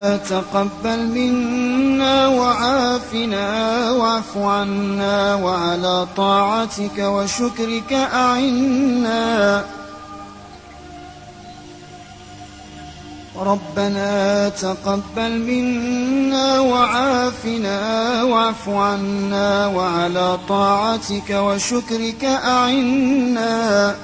تقبل منا وعافنا واعف عنا وعلى طاعتك وشكرك أعنا. ربنا تقبل منا وعافنا واعف عنا وعلى طاعتك وشكرك أعنا.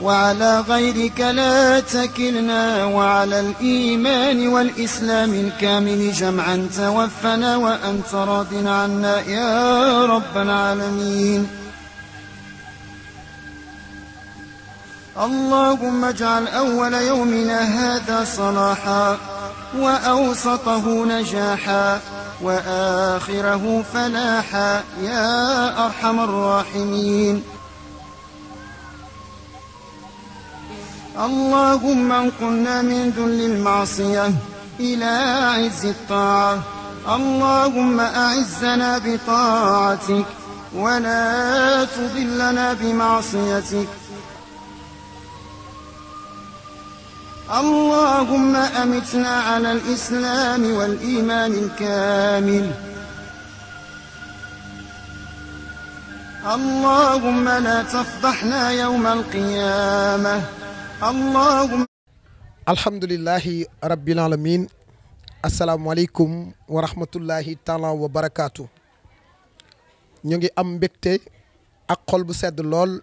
وعلى غيرك لا تكلنا وعلى الإيمان والإسلام الكامل جمعا توفنا وأنت راض عنا يا رب العالمين. اللهم اجعل أول يومنا هذا صلاحا وأوسطه نجاحا وآخره فلاحا يا أرحم الراحمين. اللهم انقلنا من ذل المعصية إلى عز الطاعة. اللهم أعزنا بطاعتك ولا تضلنا بمعصيتك. اللهم أمتنا على الإسلام والإيمان الكامل. اللهم لا تفضحنا يوم القيامة. اللهم alhamdulillahi rabbil alamin. asalaamualeykum wa rahmatullahi taala wa barakaatu. ñu ngi am mbégte ak xol bu sedd lool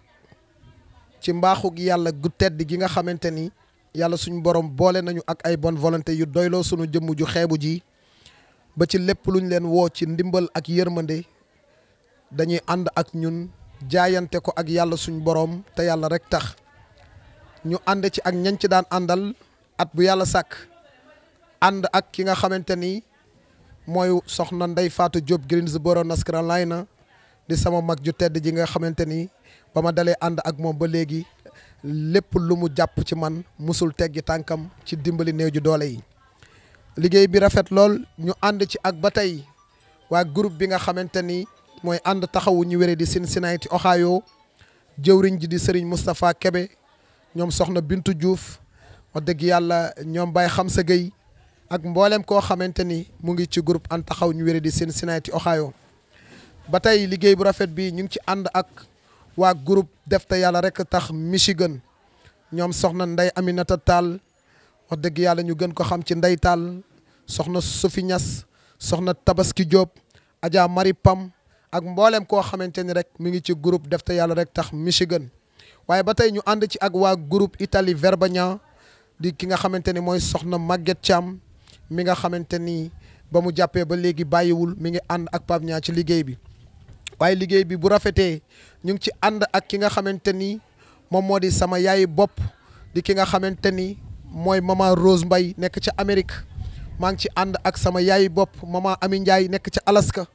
ci mbaaxug yàlla gu tedd gi nga xamante ni yàlla suñu borom boole nañu ak ay bonne volonté yu doyloo sunu jëmm ju xeebu ji ba ci lépp luñ leen woo ci ndimbal ak yërmande dañuy ànd ak ñun jaayante ko ak yàlla suñu borom te yàlla rek tax. ñu ànd ci ak ñañ ci daan àndal at bu yàlla sàkk ànd ak ki nga xamante ni mooy soxna Ndeye Fatou Diop Greensboro North Carolina di sama mag ju tedd ji nga xamante ni ba ma dalee ànd ak moom ba léegi lépp lu mu jàpp ci man musul teggi tànkam ci dimbali néew ju doole yi. liggéey bi rafet lool ñu ànd ci ak ba tey waa groupe bi nga xamante ni mooy ànd taxawu ñu wéré di Cincinnati Ohio jëwriñ ji di Serigne Moustapha Kebe. ñoom soxna Bintu Diouf wax dëgg yàlla ñoom Baye Xamsa Gueye ak mboolem koo xamante ni mu ngi ci groupe ànd taxaw ñu wéré di Cincinnati Ohio. ba tey liggéey bu rafet bi ñu ngi ci ànd ak waa groupe def te yàlla rek tax Michigan ñoom soxna Ndey Aminata Tall wax dëgg yàlla ñu gën ko xam ci Ndey Tall soxna Sophie Niass soxna Tabaski Diop Adja Marie Pam ak mboolem koo xamante ni rek mu ngi ci groupe def te yàlla rek tax Michigan. waaye ba tey ñu ànd ci ak waa groupe Italie Verbania di ki nga xamante ni mooy soxna Maguette Thiam mi nga xamante ni ba mu jàppee ba léegi bàyyiwul mi ngi ànd ak Pape Niang ci liggéey bi. waaye liggéey bi bu rafetee ñu ngi ci ànd ak ki nga xamante ni moom moo di sama yaayi bopp di ki nga xamante ni mooy maman Rose Mbaye nekk ca Amérique maa ngi ci ànd ak sama yaayi bopp maman Ami Ndiaye nekk ca Alaska.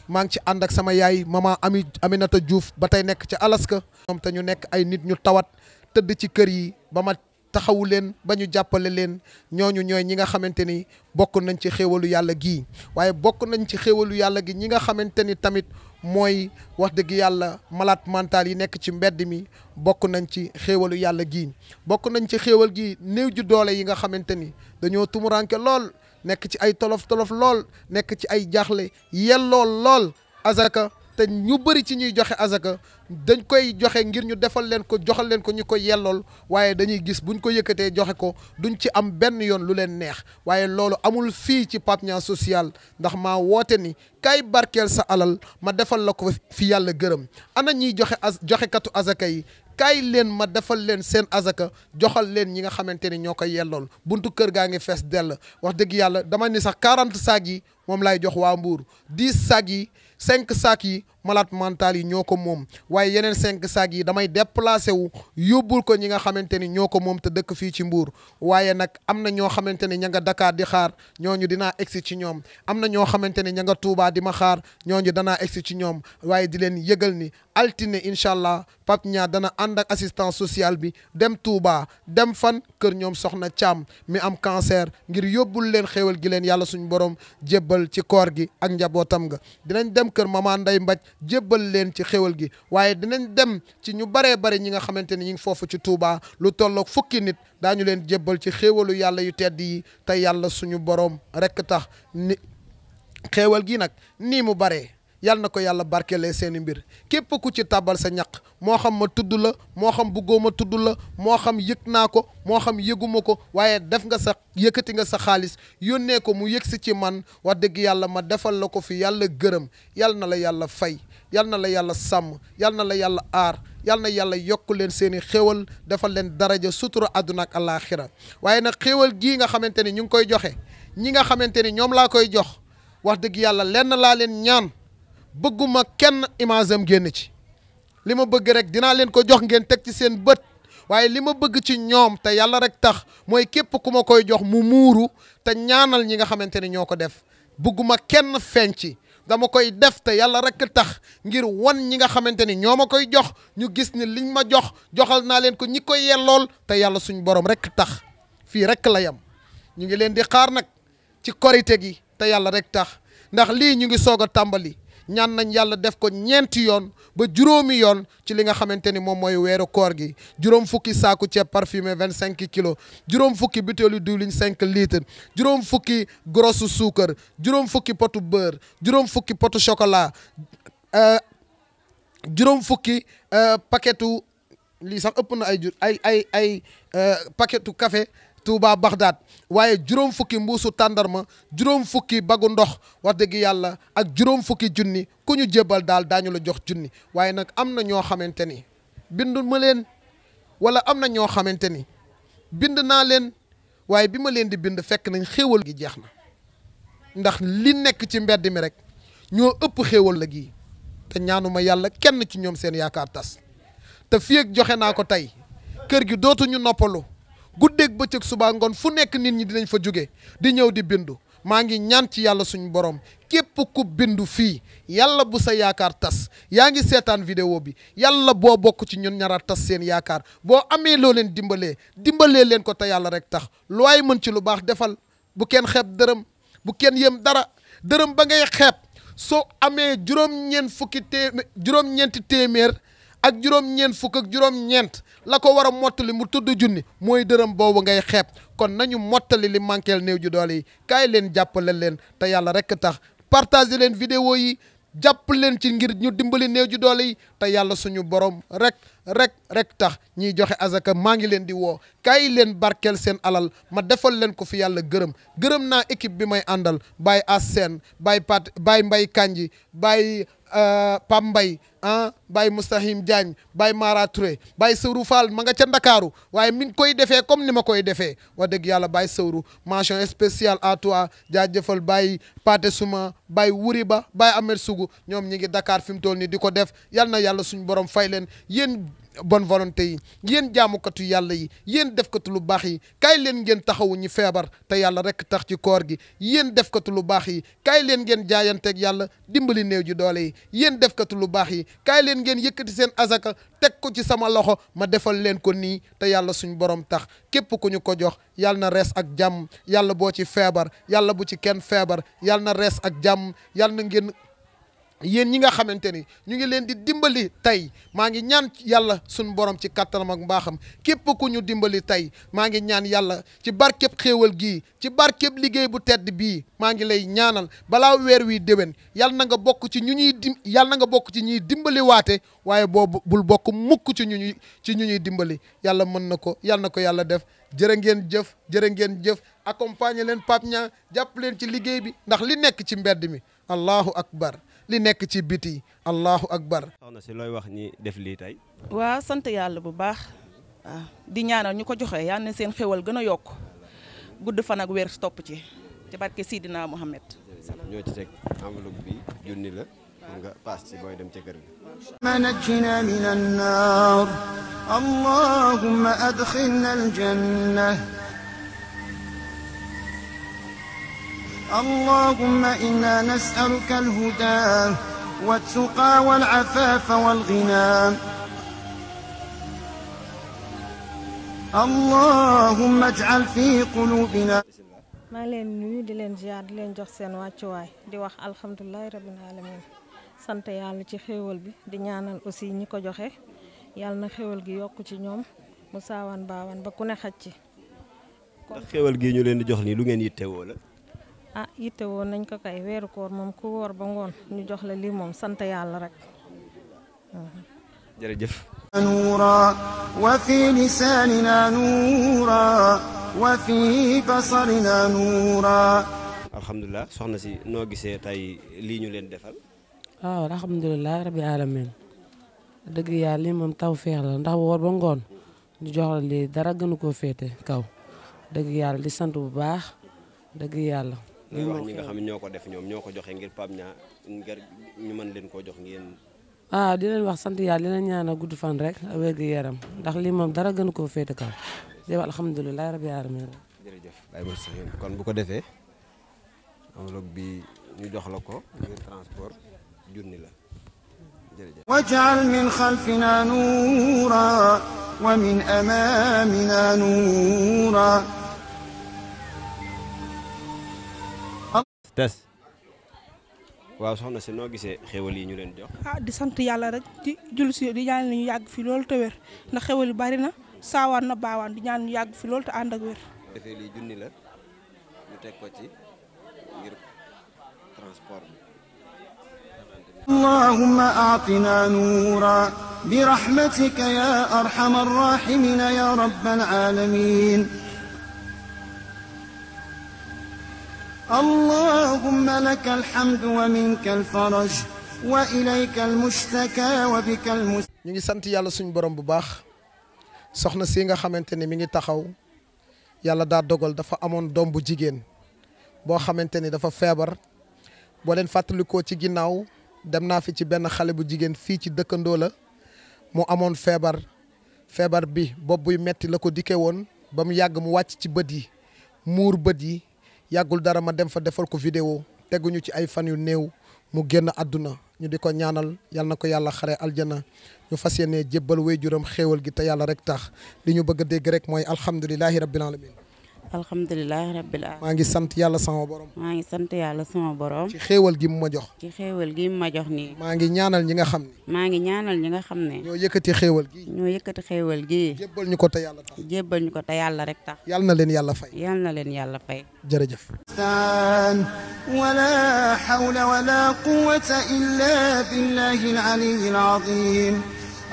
maa ngi ci ànd ak sama yaay maman Aminata Diouf ba tey nekk ca Alaska. ñoom te ñu nekk ay nit ñu tawat tëdd ci kër yi ba ma taxawu leen ba ñu jàppale leen ñooñu ñooy ñi nga xamante ni bokk nañ ci xéewalu yàlla gii. waaye bokk nañ ci xéewalu yàlla gi ñi nga xamante ni tamit mooy wax dëgg yàlla malade mental yi nekk ci mbedd mi bokk nañ ci xéewalu yàlla gii. bokk nañ ci xéewal gi néew ju doole yi nga xamante ni dañoo tumuranke lool. nekk ci ay tolof lool nekk ci ay jaaxle yelloo lool azaka te ñu bëri ci ñuy joxe azaka dañ koy joxe ngir ñu defal leen ko joxal leen ko ñu ko yellool waaye dañuy gis buñ ko yëkkatee joxe ko duñ ci am benn yoon lu leen neex waaye loolu amul fii ci Pape Niang social ndax maa woote ni kay barkeel sa alal ma defal la ko fi yàlla gërëm ana ñiy joxekatu azaka yi kaay leen ma defal leen seen azaka joxal leen ñi nga xamante ni ñoo koy yellool buntu kër gaa ngi fees dell wax dëgg yàlla dama ni sax 40 sacs yi moom laay jox waa Mbour 10 sacs yi 5 sacs yi malade mental yi ñoo ko moom waaye yeneen 5 sacs yi damay déplacé wu yóbbul ko ñi nga xamante ni ñoo ko moom te dëkk fii ci Mbour waaye nag am na ñoo xamante ni ña nga Dakar di xaar ñooñu dinaa egsi ci ñoom am na ñoo xamante ni ña nga Touba di ma xaar ñooñu danaa egsi ci ñoom waaye di leen yëgal ni altine incha allah Pape Niang dana ànd ak assistance sociale bi dem Touba dem fan kër ñoom soxna Thiam mi am cancer ngir yóbbul leen xéewal gi leen yàlla suñu borom jébbal ci koor gi ak njabootam nga dinañ dem kër Mama Ndeye Mbaj jébbal leen ci xéwal gi waaye dinañ dem ci ñu baree bari ñi nga xamante ni ñi ngi foofu ci Touba lu tolloog fukki nit daañu leen jébbal ci xéwalu yàlla yu tedd yi te yàlla suñu boroom rekk tax ni xéewal gi nag nii mu baree yal na ko yàlla barkelee seeni mbir képp ku ci tàbbal sa ñaq moo xam ma tudd la moo xam buggoo ma tudd la moo xam yëg naa ko moo xam yëguma ko waaye def nga sa yëkkati nga sa xaalis yónnee ko mu yëg si ci man wax dëgg yàlla ma defal la ko fi yàlla gërëm yal na la yàlla fay yal na la yàlla sàmm yal na la yàlla aar yal na yàlla yokk leen seeni xéewal defal leen daraja sutura àdduna ak àllaaxira waaye nag xéewal gii nga xamante ni ñu ngi koy joxe ñi nga xamante ni ñoom laa koy jox wax dëgg yàlla lenn laa leen ñaan bëgguma kenn image am génn ci li ma bëgg rek dinaa leen ko jox ngeen teg ci seen bët waaye li ma bëgg ci ñoom te yàlla rek tax mooy képp ku ma koy jox mu muuru te ñaanal ñi nga xamante ni ñoo ko def bëgguma kenn feeñ ci dama koy def te yàlla rek tax ngir wan ñi nga xamante ni ñoo ma koy jox ñu gis ni liñ ma jox joxal naa leen ko ñi koy yellool te yàlla suñ borom rek tax fii rek la yem ñu ngi leen di xaar nag ci korite gi te yàlla rek tax ndax lii ñu ngi soog a tàmbali ñaan nañ yàlla def ko ñeenti yoon ba juróomi yoon ci li nga xamante ni moom mooy weeru koor gi juróom fukki saaku ceeb parfumé 25 kilos juróom fukki butéelu diwliñ 5 litres juróom fukki grosse suukar juróom fukki potu beurre juróom fukki potu chocolat juróom fukki paquetu lii sax ëpp na ay paquetu café Touba Bagdad waaye juróom fukki mbuusu tàndarma juróom fukki bagu ndox wax dëgg yàlla ak juróom fukki junni ku ñu jébbal daal daañu la jox junni waaye nag am na ñoo xamante ni bindu ma leen wala am na ñoo xamante ni bind naa leen waaye bi ma leen di bind fekk nañ xéewal gi jeex na ndax li nekk ci mbedd mi rek ñoo ëpp xéewal la gi te ñaanuma yàlla kenn ci ñoom seen yaakaar tas te fii ak joxe naa ko tey kër gi dootuñu noppalu guddeeg bëccëg subaa ngoon fu nekk nit ñi dinañ fa jóge di ñëw di bindu maa ngi ñaan ci yàlla suñu borom képp ku bindu fii yàlla bu sa yaakaar tas yaa ngi seetaan vidéo bi yàlla boo bokk ci ñun ñara tas seen yaakaar boo amee loo leen dimbalee leen ko te yàlla rek tax lu waay mën ci lu baax defal bu kenn xeeb dërëm bu kenn yem dara dërëm ba ngay xeeb soo amee juróom-ñeenti téeméer ak juróom-ñeent fukk ak juróom-ñeent la ko war a mottali mu tudd junni mooy dërëm boobu ngay xeeb kon nañu mottali li manqueel néew ju doole yi kaay leen jàppale leen te yàlla rek tax partager leen vidéo yi jàpp leen ci ngir ñu dimbali néew ju doole yi te yàlla suñu borom rek tax ñiy joxe azaka maa ngi leen di woo kaay leen barkeel seen alal ma defal leen ko fi yàlla gërëm naa équipe bi may àndal Baye Assène Baye Mbay Kanji Baye Pam Mbay Baye Moustahim Diagne Baye Mara Touré Baye Sëwru Fall ma nga ca Ndakaaru waaye mi ngi koy defee comme ni ma koy defee wax dëgg yàlla Baye Sëwru mention spéciale à toi jaajëfal Baye Paté Souma Baye Wuri Ba Baye Ahmed Sougou ñoom ñi ngi Dakar fi mu toll nii di ko def yal na yàlla suñu borom fay leen yéen bonne volonté yi yéen jaamukatu yàlla yi yéen defkatu lu baax yi kaay leen ngeen taxawu ñi feebar te yàlla rek tax ci koor gi yéen defkatu lu baax yi kaay leen ngeen jaayanteeg yàlla dimbali néew ji doole yi yéen defkatu lu baax yi kaay leen ngeen yëkkati seen azaka teg ko ci sama loxo ma defal leen ko nii te yàlla suñ borom tax képp ku ñu ko jox yàlla na rees ak jàmm yàlla boo ci feebar yàlla bu ci kenn feebar yàlla na rees ak jàmm yàlla na ngeen yéen ñi nga xamante ni ñu ngi leen di dimbali tey maa ngi ñaan yàlla suñu borom ci kattanam ak mbaaxam képp ku ñu dimbali tey maa ngi ñaan yàlla ci barkeb xéewal gii ci barkeb liggéey bu tedd bii maa ngi lay ñaanal balaa weer wi déwén yàlla na nga bokk ci yàlla na nga bokk ci ñuy dimbali waate waaye boobu bul bokk mukk ci ñu ñuy dimbali yàlla mën na ko yàlla na ko yàlla def jërë ngeen jëf accompagner leen Pape Niang jàpp leen ci liggéey bi ndax li nekk ci mbedd mi allahu akbar li nekk ci biti allahu akbar. soxna si looy wax ñi def lii tey. waaw sant yàlla bu baax waaw di ñaanal ñu ko joxe yal na seen xéwal gën a yokk gudd fan ak weer topp ci barke Sidina Mohamed. ñoo ci teg enveloppe bi junni la pour nga paas ci booy dem ca kër gi. نجنا من النار اللهم أدخلنا الجنة اللهم إنا نسألك الهدى والتقى والعفاف والغنى اللهم اجعل في قلوبنا maa ngi leen nuyu di leen ziar di leen jox seen wàccuwaay di wax alhamdulilah rabbil alamin sant yàlla ci xéewal bi di ñaanal aussi ñi ko joxe yàlla na xéewal gi yokk ci ñoom mu saawaan baawaan ba ku ne xaj ci. ndax xéewal gi ñu leen di jox nii lu ngeen yittewoo la. ah yittewoo nañ ko kay weeru koor moom ku woor ba ngoon ñu jox la lii moom sant yàlla rek. jërëjëf. نورا وفي لساننا نورا وفي بصرنا نورا. alhamdulilah soxna si noo gisee tey lii ñu leen defal. waaw alhamdulilah rabbi alamin dëgg yàlla lii moom taw feex la ndax woor ba ngoon ñu jox la lii dara gënu koo féete kaw dëgg yàlla di sant bu baax dëgg yàlla. lii wax ñi nga xam ne ñoo ko def ñoom ñoo ko joxe ngir Pape Niang ngir ñu mën leen koo jox ngeen. di leen wax sant yàlla di leen ñaanal gudd fan rek wér gu yaram ndax lii moom dara gënu koo féete kaw di wax alhamdulilah rabbi alamin. jërëjëf Baye Moussa kon bu ko defee enveloppe bi ñu jox la ko ngir transport junni la jërëjëf. واجعل من خلفنا نورا ومن أمامنا نورا. tes waaw soxna si noo gisee xéwal yi ñu leen jox. di sant yàlla rek di julli si di ñaan ñu yàgg fi loolu te wér ndax xéwal yi bari na saawaan na baawaan di ñaan ñu yàgg fi loolu te ànd ak wér. defee lii junni la ñu teg ko ci ngir transport bi. اللهم أعطنا نورا برحمتك يا أرحم الراحمين يا رب العالمين. اللهم لك الحمد ومنك الفرج وإليك المشتكى وبك ñu ngi sant yàlla suñu borom bu baax soxna si nga xamante ne mi ngi taxaw yàlla daa dogal dafa amoon doom bu jigéen boo xamante ni dafa feebar boo leen fàttalikoo ci ginnaaw dem naa fi ci benn xale bu jigéen fii ci dëkkandoo la mu amoon feebar bi bopp buy metti la ko dikkee woon ba mu yàgg mu wàcc ci bët yi muur bët yi yàggul dara ma dem fa defal ko vidéo teguñu ci ay fan yu néew mu génn àdduna ñu di ko ñaanal yal na ko yàlla xare aljana ñu fas yéene jébbal waajuram xéewal gi te yàlla rek tax li ñu bëgg a dégg rek mooy alhamdulilahi rabbil alamin. alhamdulilah rabbil alamin. maa ngi sant yàlla sama borom. maa ngi sant yàlla sama borom. ci xéewal gi mu ma jox. ci xéewal gi mu ma jox nii. maa ngi ñaanal ñi nga xam ne. maa ngi ñaanal ñi nga xam ne. ñoo yëkkati xéewal gi. ñoo yëkkati xéewal gi. jébbal ñu ko te yàlla tax. jébbal ñu ko te yàlla rek tax. yal na leen yàlla fay. yal na leen yàlla fay. jërëjëf. ولا حول ولا قوة إلا بالله العلي العظيم.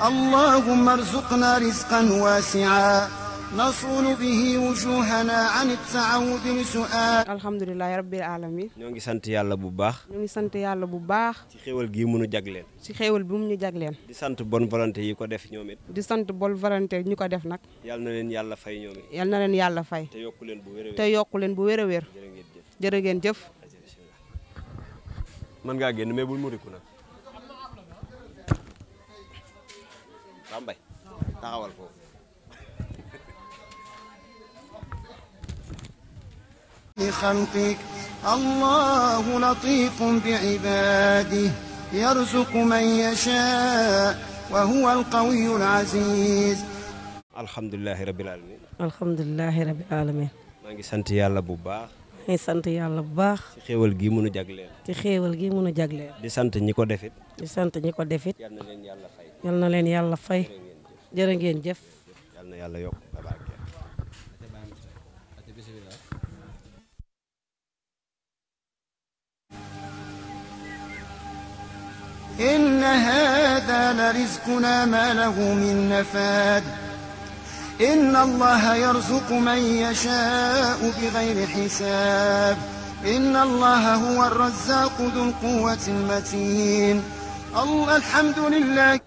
اللهم ارزقنا رزقا واسعا نصون به وجوهنا عن التعود لسؤال. alhamdulilah rabbil alamin. ñoo ngi sant yàlla bu baax. ñoo ngi sant yàlla bu baax. ci xéwal gii mënu jagleen. ci xéwal bi mu ñu jagleen. di sant bonne volonté yi ko def ñoom it. di sant bonne volonté ñu ko def nag. yal na leen yàlla fay ñoom it. yal na leen yàlla fay. te yokku leen bu wér a wér. te yokku leen bu wér a wér. jërë ngeen jëf. mën ngaa génn mais bul muriku nag. Bambay taxawal foofu. لخلقك الله لطيف بعباده يرزق من يشاء وهو القوي العزيز. alhamdulilahi rabbil alamin. alhamdulilahi rabbi alamin. maa ngi sant yàlla bu baax. maa ngi sant yàlla bu baax. ci xéewal gii mënu jagleel. ci xéewal gi mënu jagleel. di sant ñi ko defit. di sant ñi ko defit. yal na leen yàlla fay. yal na leen yàlla fay. jërë ngeen jëf. yal na yàlla yokk barke. إن هذا لرزقنا ما له من نفاد إن الله يرزق من يشاء بغير حساب إن الله هو الرزاق ذو القوة المتين. الحمد لله.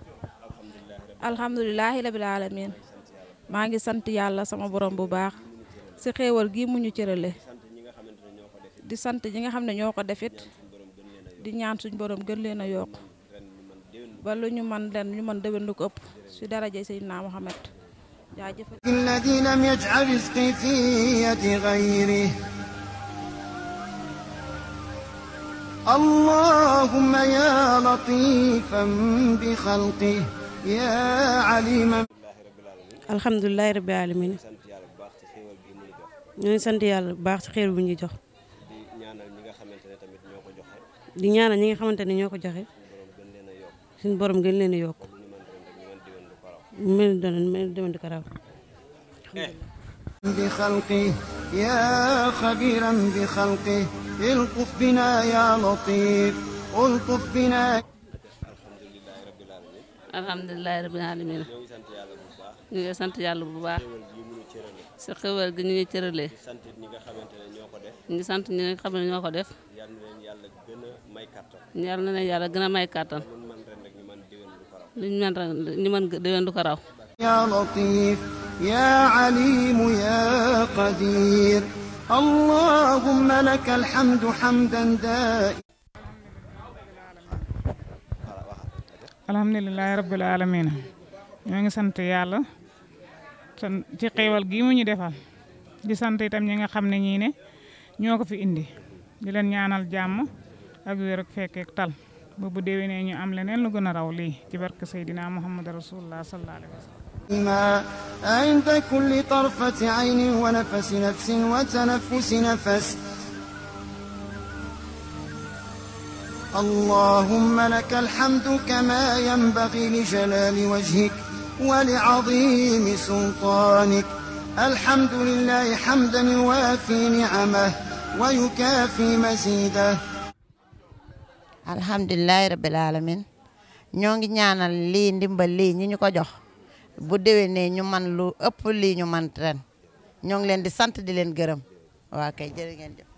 alhamdulilahi rabbil alamin. maa ngi sant yàlla sama borom bu baax si xéewal gi mu ñu cërale di sant ñi nga xam ne ñoo ko defit di ñaan suñ borom gën leen a yokk ba lu ñu mën leen ñu mën déwén lu ko ëpp si daraja Seydina Muhammad jaajëf. الذي لم يجعل رزقي في يد غيره. اللهم يا لطيفا بخلقه يا عليما. alhamdulilah rabbi alamin. ñoo ngi sant yàlla bu baax ci xéewal bu ñu jox. di ñaanal ñi nga xamante ne tamit ñoo ko joxe. di ñaanal ñi nga xamante ne ñoo ko joxe. suñu borom gën leen a yokk mel doon di ko raw بخلقه يا خبيرا بخلقه الطف بنا يا لطيف الطف بنا alhamdulilah rabbil alamin ñu ngi sant yàlla bu baax si xewal gi ñu ngi cëralee ñu ngi sant ñi nga xam ne ñoo ko def yàlla na leen yàlla gën a may kàttan li ñu mën ren ñu mën déwén du ko raw يا لطيف يا عليم يا قدير اللهم لك الحمد حمدا دائما alhamdulilahi rabbil alamin ñoo ngi sant yàlla ci xéewal gi mu ñu defal di sant itam ñi nga xam ne ñii ne ñoo ko fi indi di leen ñaanal jàmm ak wér ak fekkeek tal ba bu déwénee ñu am leneen lu gën a raw lii ci barke Seydina Muhammad rasulullah sallallahu alayhi wa sallam عند كل طرفة عين ونفس نفس وتنفس نفس اللهم لك الحمد كما ينبغي لجلال وجهك ولعظيم سلطانك الحمد لله حمدا يوافي نعمه ويكافي مزيده alhamdulilahi rabbil alamin ñoo ngi ñaanal lii ndimbal lii ñi ñu ko jox bu déwénee ñu man lu ëpp lii ñu man ren ñoo ngi leen di sant di leen gërëm waa kay jërë ngeen jëf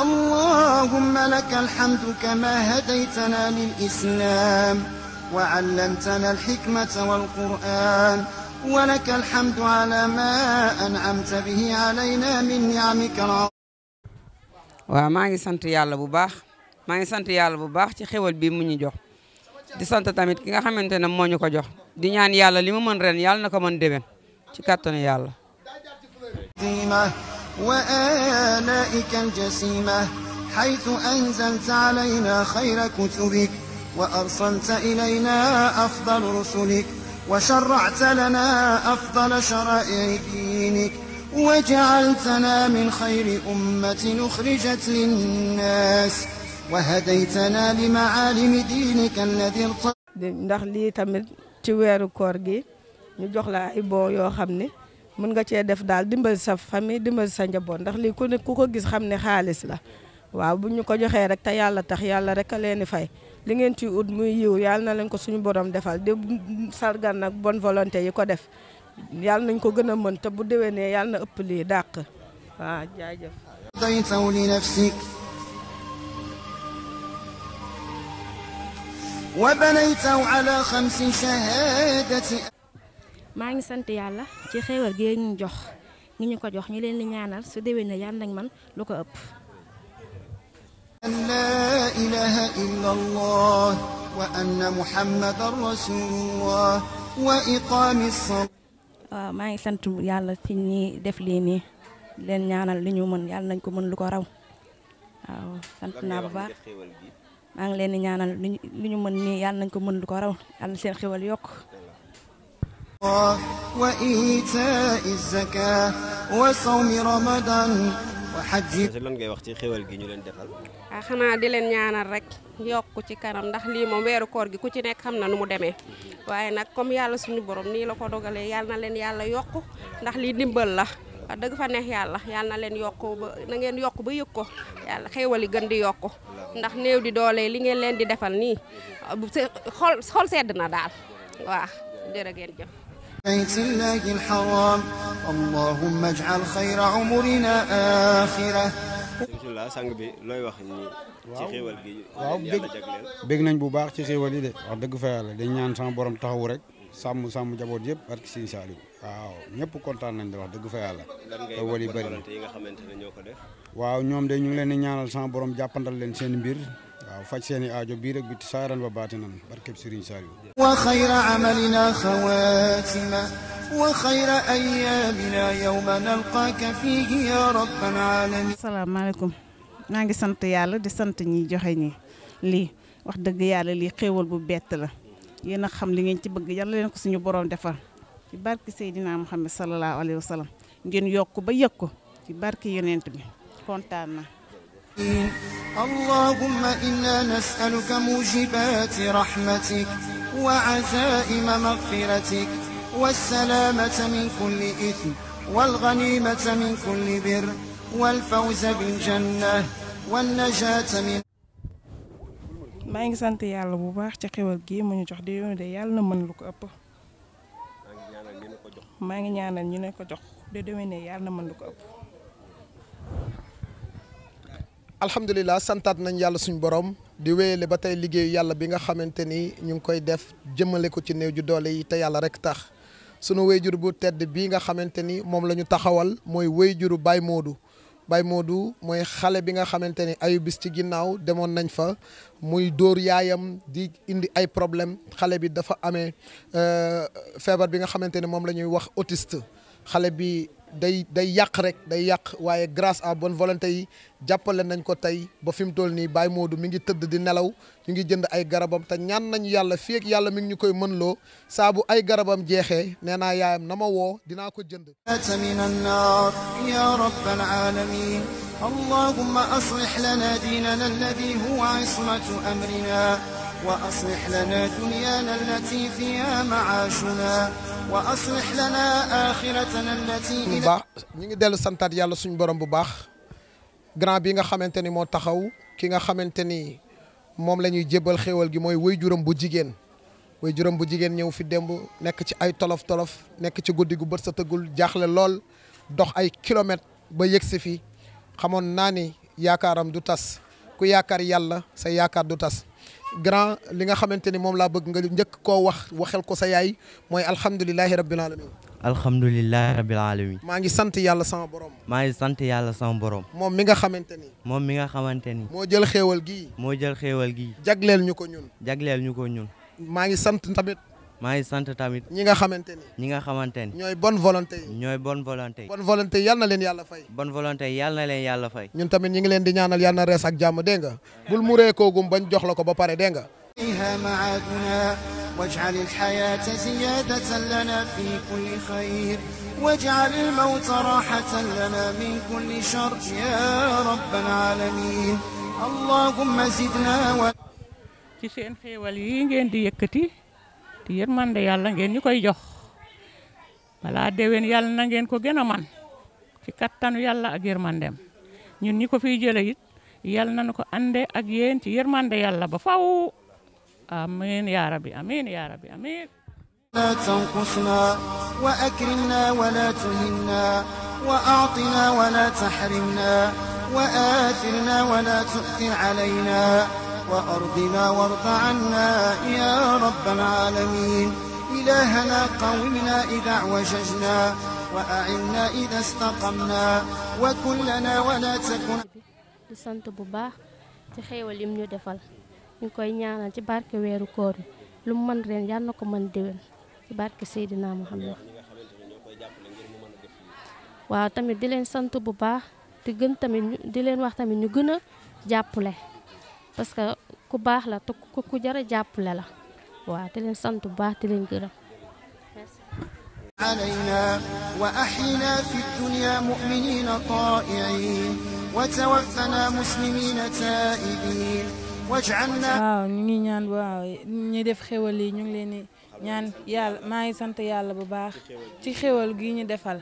اللهم لك الحمد كما هديتنا للإسلام وعلمتنا الحكمة والقرآن ولك الحمد على ما أنعمت به علينا من نعمك العظيمة waaw maa ngi sant yàlla bu baax ci xewal bi mu ñu jox di sant tamit ki nga xamante ne moo ñu ko jox di ñaan yàlla li mu mën ren yàlla na ko mën déwén ci kàttanu yàlla وآلائك الجسيمة حيث أنزلت علينا خير كتبك وأرسلت إلينا أفضل رسلك وشرعت لنا أفضل شرائع دينك وجعلتنا من خير أمة أخرجت للناس وهديتنا لمعالم دينك الذي ndax lii tamit ci weeru koor gi ñu jox la ay boo yoo xam ne mën nga cee def daal dimbali sa famille dimbali sa njaboot ndax lii ku ko gis xam ne xaalis la waaw bu ñu ko joxee rek te yàlla tax yàlla rek a leen di fay li ngeen ci ut muy yiw yàlla na leen ko suñu borom defal di sargal nag bonne volonté yi ko def yàlla nañ ko gën a mën te bu déwénee yàlla na ëpp lii dàq waaw jaajëf ضيته لنفسك وبنيته على 5 شهادة maa ngi sant yàlla ci xéewal gi ñu jox ngi ñu ko jox ñu leen di ñaanal su déwénee yàlla nañ man lu ko ëpp لا إله إلا الله وأن محمد رسول الله وإقام الصلاة waaw maa ngi sant yàlla ci ñi def lii nii leen ñaanal li ñu mën yàlla nañ ko mën lu ko raw waaw sant naa bu baax maa ngi leen di ñaanal li ñu mën nii yàlla nañ ko mën lu ko raw yàlla seen xéwal yokk وإيتاء الزكاة وصوم رمضان وحج lan ngay wax ci xéwal gi ñu leen defal xanaa di leen ñaanal rek yokku ci kanam ndax lii moom weeru koor gi ku ci nekk xam na nu mu demee waaye nag comme yàlla suñu borom nii la ko dogalee yàlla na leen yàlla yokku ndax lii ndimbal la wax dëgg fa neex yàlla na leen yokku ba na ngeen yokku ba yëg ko yàlla xéwal yi gën di yokku ndax néew di doole li ngeen leen di defal nii xol sedd na daal waaw jërë ngeen jëf بيت الله الحرام اللهم اجعل خير عمرنا آخرة bismillah sang bi looy wax ni ci xéwal gi waaw bég nañ bu baax ci xéwal yi de wax dëgg fa yàlla dañ ñaan sama borom taxawu rek sàmm jaboot yëpp barki Sëriñ Saliou waaw ñëpp kontaan nañ de wax dëgg fa yàlla te wal yi bëri yi nga xamante ne ñoo ko def waaw ñoom de ñu ngi leen di ñaanal sama borom jàppandal leen seen mbir waaw faj seen i aajo bii rek bi saaran ba baatinan barkeb Sëriñ Saliou وخير عملنا خواتمة وخير أيامنا يوم نلقاك فيه يا رب العالمين asalaamaaleykum maa ngi sant yàlla di sant ñi joxe ñi lii wax dëgg yàlla lii xéewal bu bett la yéen a xam li ngeen ci bëgg yàlla leen ko suñu borom defal ci barki Seydina Muhammad sallallahu alayhi wa sallam ngeen yokk ba yëg ko ci barki yonent bi kontaan na اللهم إنا نسألك موجبات رحمتك وعزائم مغفرتك والسلامة من كل إثم والغنيمة من كل بر والفوز بالجنة والنجاة من. maa ngi sant yàlla bu baax ci xewal gi mu ñu jox di yoon de yàlla na mën lu ko ëpp. maa ngi ñaanal ñu ne ko jox de déwénee yàlla na mën lu ko ëpp. alhamdulilah santaat nañ yàlla suñu borom di wéyale ba tey liggéeyu yàlla bi nga xamante ni ñu ngi koy def jëmale ko ci néew ju doole yi te yàlla rek tax sunu wéyjur bu tedd bii nga xamante ni moom la ñu taxawal mooy wéyjuru Baye Modou mooy xale bi nga xamante ni ayu bis ci ginnaaw demoon nañ fa muy dóor yaayam di indi ay problème xale bi dafa amee feebar bi nga xamante ni moom la ñuy wax autiste xale bi day yàq rek day yàq waaye grâce à bonne volonté yi jàppale nañ ko tey ba fi mu toll nii Baye Modou mi ngi tëdd di nelaw ñu ngi jënd ay garabam te ñaan nañu yàlla fii ak yàlla mi ngi ñu koy mën loo saa bu ay garabam jeexee nee naa yaayam na ma woo dinaa ko jënd. من النار يا رب العالمين اللهم أصلح لنا ديننا الذي هو عصمة أمرنا وأصلح لنا دنيانا التي فيها معاشنا وأصلح لنا آخرتنا التي bu baax ñu ngi dellu santaat yàlla suñu borom bu baax grand bi nga xamante ni moo taxaw ki nga xamante ni moom la ñuy jébbal xéewal gi mooy waajuram bu jigéen waajuram bu jigéen ñëw fi démb nekk ci ay tolof nekk ci guddi gu bët sa tëggul jaaxle lool dox ay kilomètres ba yegg si fi xamoon naa ni yaakaaram du tas ku yaakaar yàlla sa yaakaar du tas grand li nga xamante ni moom laa bëgg nga njëkk koo waxel ko sa yaay mooy alhamdulilahi rabbil alamin alhamdulilahi rabbil alamin maa ngi sant yàlla sama borom maa ngi sant yàlla sama borom moom mi nga xamante ni moo jël xéewal gii jagleel ñu ko ñun maa ngi sant tamit ñi nga xamante ni ñooy bonne volonté bonne volonté yal na leen yàlla fay ñun tamit ñi ngi leen di ñaanal yal na rees ak jàmm dégg nga bul mu reekoogum bañ jox la ko ba pare dégg nga واجعل الحياة زيادة لنا في كل خير واجعل الموت راحة لنا من كل شر يا رب العالمين اللهم زدنا ci seen xéewal yi ngeen di yëkkati te yërmande yàlla ngeen ñu koy jox balaa déwén yàlla na ngeen ko gën a man ci kattanu yàlla ak yërmandem ñun ñi ko fiy jële it yàlla nañu ko ande ak yéen ci yërmande yàlla ba faw amiin yaa rabbi amiin yaa rabbi amiin لا تنقصنا وأكرمنا ولا تهنا وأعطنا ولا تحرمنا وآثرنا ولا تؤثر علينا وأرضنا وارض عنا يا رب العالمين إلهنا قومنا إذا اعوججنا وأعنا إذا استقمنا وكلنا ولا تكن di sant bu baax ci xéewal yim ñu defal ñu koy ñaanal ci barke weeru koor yi lu mu mën ren yàlla na ko mën déwén ci barke Seydina Muhammad waaw tamit di leen sant bu baax te gën tamit di leen wax tamit ñu gën a jàppale parce que ku baax la te ku jar a jàppale la waaw di leen sant bu baax di leen gërëm علينا وأحينا في الدنيا مؤمنين طائعين وتوفنا مسلمين تائبين واجعلنا waaw ñu ngi ñaan waaw ñi def xéwal yi ñu ngi leen di ñaan yàlla maa ngi sant yàlla bu baax ci xéwal gi ñu defal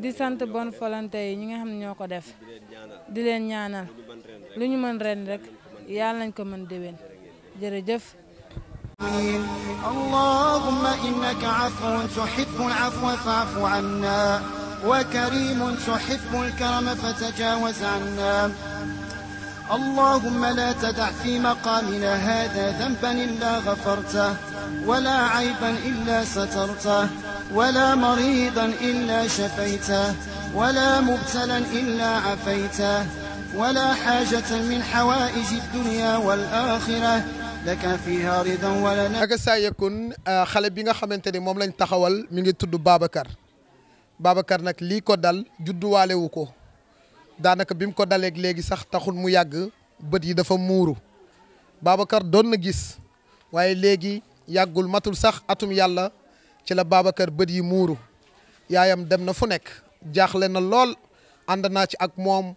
di sant bonne volonté yi ñi nga xam ne ñoo ko def di leen ñaanal lu ñu mën ren rek yàlla nañ ko mën déwén jërëjëf اللهم إنك عفو تحب العفو فاعف عنا وكريم تحب الكرم فتجاوز عنا اللهم لا تدع في مقامنا هذا ذنبا إلا غفرته ولا عيبا إلا سترته ولا مريضا إلا شفيته ولا مبتلا إلا عفيته ولا حاجة من حوائج الدنيا والآخرة laka fiha ridan wala ak saa yakun xale bi nga xamante ni moom lañ taxawal mi ngi tudd Babacar nag lii ko dal judduwaale wu ko daanaka bi mu ko daleeg léegi sax taxul mu yàgg bët yi dafa muuru Babacar doon na gis waaye léegi yàggul matul sax atum yàlla ci la Babacar bët yi muuru yaayam dem na fu nekk jaaxle na lool ànd naa ci ak moom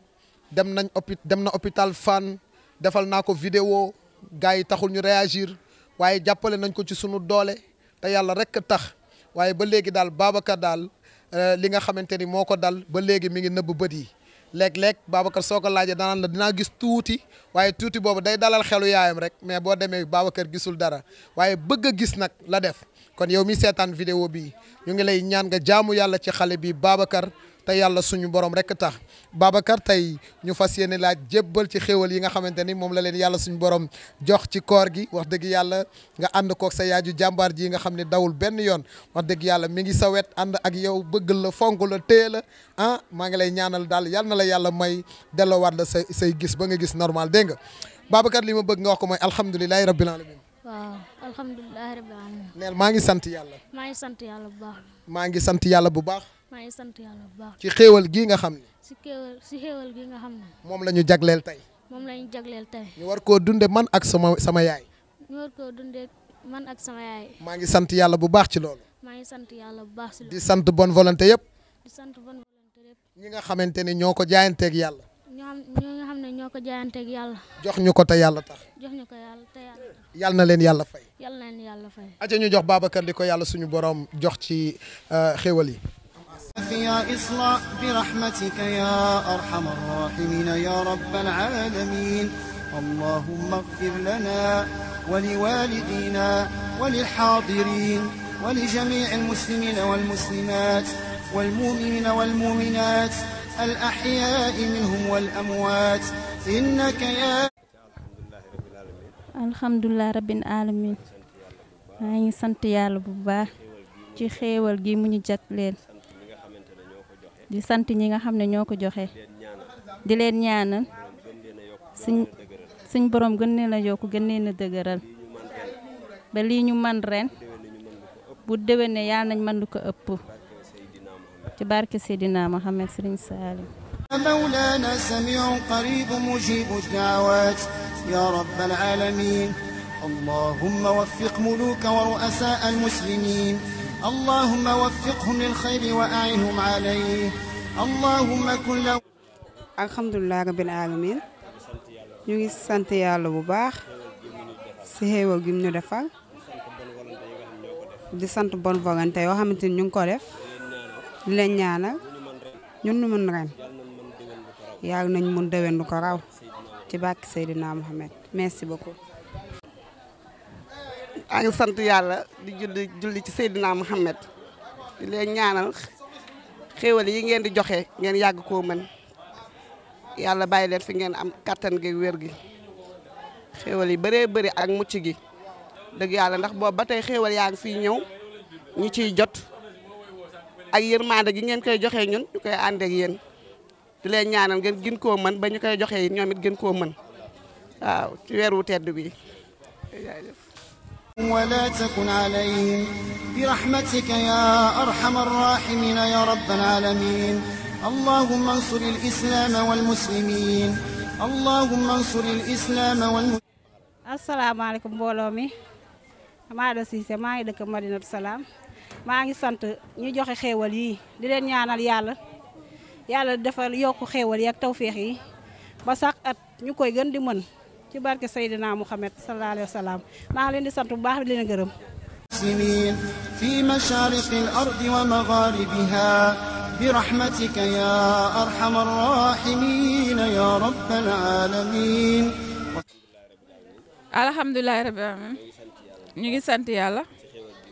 dem na hôpital Fann defal naa ko vidéo gars yi taxul ñu réagir waaye jàppale nañ ko ci sunu doole te yàlla rek tax waaye ba léegi daal Babacar daal li nga xamante ni moo ko dal ba léegi mi ngi nëbb bët yi léeg-léeg Babacar soo ko laajee danaan la dinaa gis tuuti waaye tuuti boobu day dalal xelu yaayam rek mais boo demee Babacar gisul dara waaye bëgg a gis nag la def kon yow mi seetaan vidéo bi ñu ngi lay ñaan nga jaamu yàlla ci xale bi Babacar te yàlla suñu borom rek tax Babacar tey ñu fas yéene laa jébbal ci xéwal yi nga xamante ni moom la leen yàlla suñu borom jox ci koor gi wax dëgg yàlla nga ànd kook sa yaaju jàmbaar ji nga xam ne dawul benn yoon wax dëgg yàlla mi ngi sa wet ànd ak yow bëgg la fonk la téye la ah maa ngi lay ñaanal daal yal na la yàlla may delloowaat la say gis ba nga gis normal dégg nga Babacar li ma bëgg nga wax ko mooy alhamdulilahi rabbil alamin waaw alhamdulilahi rabbil alamin neel maa ngi sant yàlla maa ngi sant yàlla bu baax maa ngi sant yàlla bu baax maa ngi sant yàlla bu baax ci xéewal gii nga xam ne si xéewal gi nga xam ne moom la ñu jagleel tey moom la ñu jagleel tey ñu war koo dunde man ak sama yaay ñu war koo dunde man ak sama yaay maa ngi sant yàlla bu baax ci loolu maa ngi sant yàlla bu baax si loolu di sant bonne volonté yëpp di sant bonne volonté yëpp ñi nga xamante ni ñoo ko jaayanteeg yàlla ñoo nga xam ne ñoo ko jaayanteeg yàlla jox ñu ko te yàlla tax jox ñu ko yàlla te yàlla tax yàlla na leen yàlla fay yàlla na leen yàlla fay aca ñu jox Babacar li ko yàlla suñu borom jox ci xéewal yi يا إصلاح برحمتك يا أرحم الراحمين يا رب العالمين اللهم اغفر لنا ولوالدينا وللحاضرين ولجميع المسلمين والمسلمات والمؤمنين والمؤمنات الأحياء منهم والأموات إنك يا الحمد لله رب العالمين maa ngi sant yàlla bu baax ci xéewal gi mu ñu jagleel di sant ñi nga xam ne ñoo ko joxe di leen ñaanal suñ borom gën leen a yokk gën leen a dëgëral ba lii ñu man ren bu déwénee yàlla nañ mën lu ko ëpp ci barke Seydina Mohamed Serigne Salim مولانا سميع قريب مجيب الدعوات يا رب العالمين اللهم وفق ملوك ورؤساء المسلمين اللهم وفقهم للخير وأعنهم عليه اللهم كن له alhamdulilah rabbil alamin ñu ngi sant yàlla bu baax si xéewal gi ñu defal di sant bonne volonté yoo xamante ni ñu ngi ko def di leen ñaanal ñun ñu mën ren yàlla nañ mun déwén lu ko raw ci bàkki Seydina Mohamed merci beaucoup a ngi sant yàlla di julli ci Seydina Mohamed di leen ñaanal xéewal yi ngeen di joxe ngeen yàgg koo mën yàlla bàyyi leen fi ngeen am kattan gi wér gi xéewal yi bëree bëri ak mucc gi dëgg yàlla ndax boobu ba tey xéewal yaa ngi fii ñëw ñi ciy jot ak yërmande gi ngeen koy joxe ñun ñu koy ànd ak yéen di leen ñaanal ngeen gën koo mën ba ñu koy joxe yi ñoom it gën koo mën waaw ci weer wu tedd bi ولا تكن عليهم برحمتك يا أرحم الراحمين يا رب العالمين اللهم انصر الإسلام والمسلمين اللهم انصر الإسلام والمسلمين السلام عليكم mbooloo mi Maada Cissé maa ngi dëkk Madinatu Salaam maa ngi sant ñu joxe xéewal yi di leen ñaanal yàlla defal yokku xéewal yi ak tawféex yi ba sax at ñu koy gën di mën ci barke Seydina Muhammad sallallahu alayhi wa sallam maa ngi leen di sant bu baax di leen gërëm المسلمين في مشارق الأرض ومغاربها برحمتك يا أرحم الراحمين يا رب العالمين alhamdulilah rabbil alamin ñu ngi sant yàlla